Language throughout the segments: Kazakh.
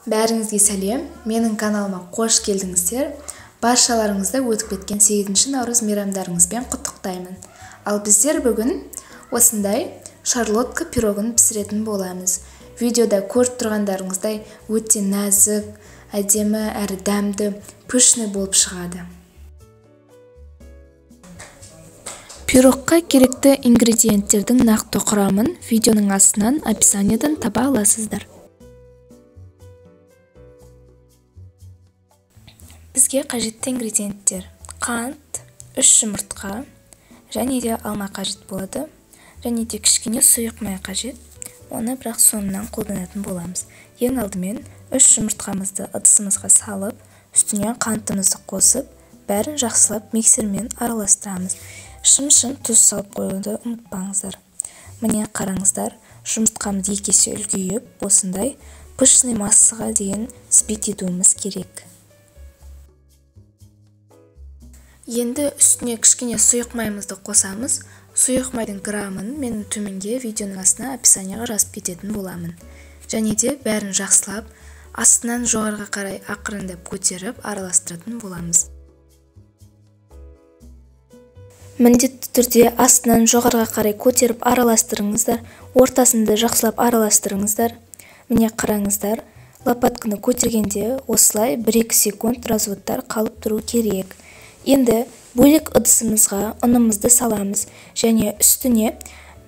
Бәріңізге сәлем, менің каналыма қош келдіңіздер. Баршаларыңызды өтіп кеткен 8 наурыз мейрамдарыңызбен құттықтаймын. Ал біздер бүгін осындай шарлотка пирогын пісіретін боламыз. Видеода көріп тұрғандарыңыздай өте нәзік, әдемі әрі дәмді, пышный болып шығады. Пирогқа керекті ингредиенттердің нақты құрамын видеоның астынан описаниядан таба аласыздар. Бізге қажетті ингредиенттер: қант, 3 жұмыртқа, және де алма қажет болады, және де кішкене сұйық май қажет. Оны бірақ соңынан қолданатын боламыз. Ең алдымен 3 жұмыртқамызды ыдысымызға салып, үстіне қантымызды қосып, бәрін жақсылап миксермен араластырамыз. Шым-шым тұз салып қоюды ұмытпаңыздар. Міне қараңыздар, жұмыртқамыз 2 есе үлкейіп, осындай пышный массаға дейін взбить етуіміз керек. Енді үстіне кішкене сұйық майымызды қосамыз. Сұйық майдың грамын мен төменге видеоның астына описанияға жазып кететін боламын. Және де бәрін жақсылап астынан жоғарыға қарай ақырындап көтеріп араластыратын боламыз. Міндетті түрде астынан жоғарыға қарай көтеріп араластырыңыздар, ортасында жақсылап араластырыңыздар. Міне қараңыздар, лопатканы көтергенде осылай 1-2 секунд разводтар қалып тұру керек. Енді бөлек ыдысымызға ұнымызды саламыз және үстіне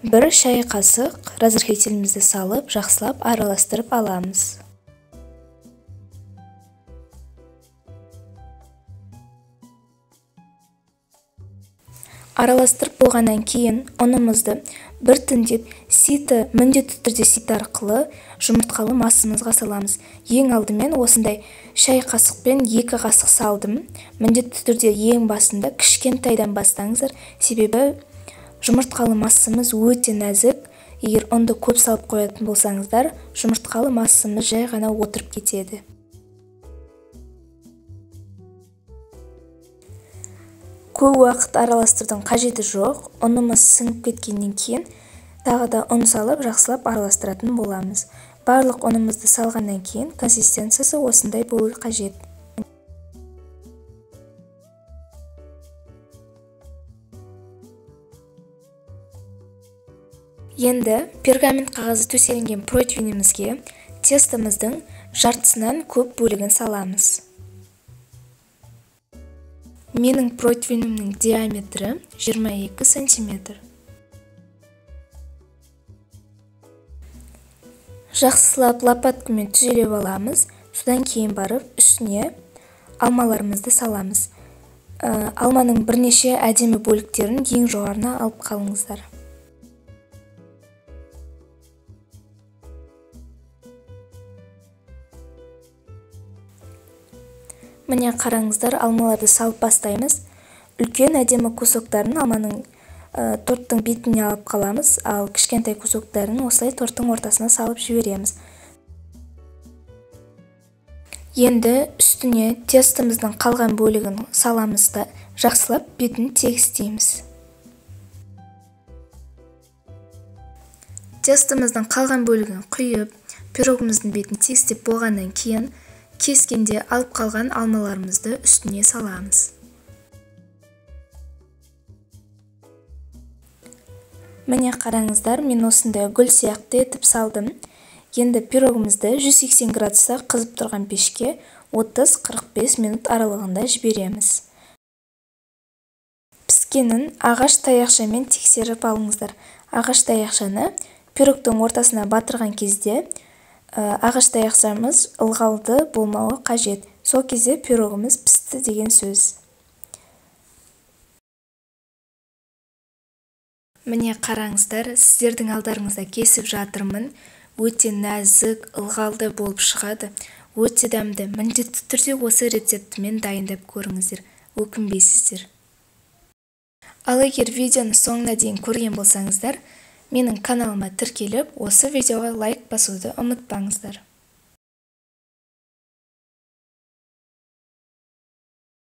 1 шай қасық разрыхлителімізді салып, жақсылап араластырып аламыз. Араластырып болғаннан кейін ұнымызды біртіндеп сито, міндетті түрде сито арқылы жұмыртқалы массамызға саламыз. Ең алдымен осындай шай қасықпен 2 қасық салдым. Міндетті түрде ең басында кішкентайдан бастаңыздар, себебі жұмыртқалы массамыз өте нәзік. Егер ұнды көп салып қоятын болсаңыздар, жұмыртқалы массамыз жай ғана отырып кетеді. Көп уақыт араластырудың қажеті жоқ. Ұнымыз сіңіп кеткеннен кейін тағы да ұн салып жақсылап араластыратын боламыз. Барлық ұнымызды салғаннан кейін консистенциясы осындай болу қажет. Енді пергамент қағазы төселінген противенімізге тестомыздың жартысынан көп бөлігін саламыз. Менің противенімнің диаметрі 22 сантиметр. Жақсылап лопаткамен түзелеп аламыз, содан кейін барып үстіне алмаларымызды саламыз. Алманың бірнеше әдемі бөліктерін ең жоғарына алып қалыңыздар. Міне қараңыздар, алмаларды салып бастаймыз. Үлкен әдемі кусоктарын алманың торттың бетіне алып қаламыз, ал кішкентай кусоктарын осылай торттың ортасына салып жібереміз. Енді үстіне тестомыздың қалған бөлігін саламыз да жақсылап бетін тегістейміз. Тестомыздың қалған бөлігін құйып, пирогымыздың бетін тегістеп болғаннан кейін кескенде алып қалған алмаларымызды үстіне саламыз. Міне қараңыздар, мен осындай гүл сияқты етіп салдым. Енді пирогымызды 180 градуста қызып тұрған пешке 30-45 минут аралығында жібереміз. Піскенін ағаш таяқшамен тексеріп алыңыздар. Ағаш таяқшаны пирогтың ортасына батырған кезде ағаш таяқшамыз ылғалды болмауы қажет. Сол кезде пирогымыз пісті деген сөз. Міне қараңыздар, сіздердің алдарыңызда кесіп жатырмын. Өте нәзік, ылғалды болып шығады. Өте дәмді. Міндетті түрде осы рецептімен дайындап көріңіздер. Өкінбейсіздер. Ал егер видеоны соңына дейін көрген болсаңыздар, менің каналыма тіркеліп, осы видеоға лайк басуды ұмытпаңыздар.